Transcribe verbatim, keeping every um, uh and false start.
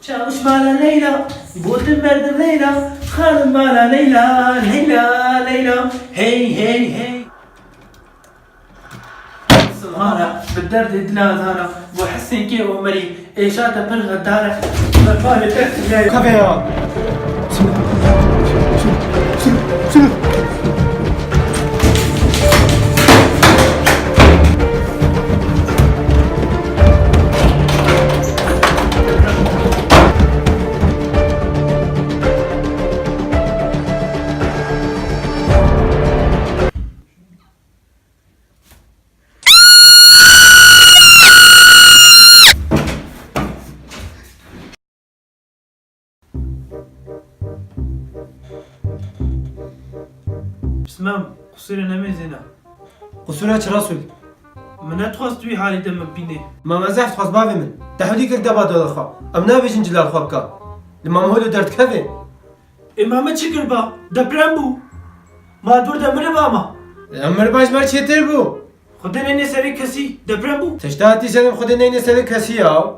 Çawiş mala Leyla, gotin berdim Leyla, xanim mala Leyla, Leyla, Leyla, hey, hey, hey. Silvana, bi derdê dila zana, bo hesên kê Omerî, êşa te pir xedar e, me parê te xilay. Kave ya. Pismam, qusûrê nemêzêne. Qusûra çi Resûl? Min nedixwest wî halî de min bînê. Ma me zehf dixwest bavê min. Te hewlî kir deba dala xwe. Em nabêjin cilal xwe bika. Li ma hol û derdikeve. Ê ma me çi kir ba? Deprem bû. Ma dûr de miriba ma. Em miriba ji ber çêtir bû. Xwedê neyne serê kesî. Deprem bû. Tişta hatî serim Xwedê neyne serê kesî ya.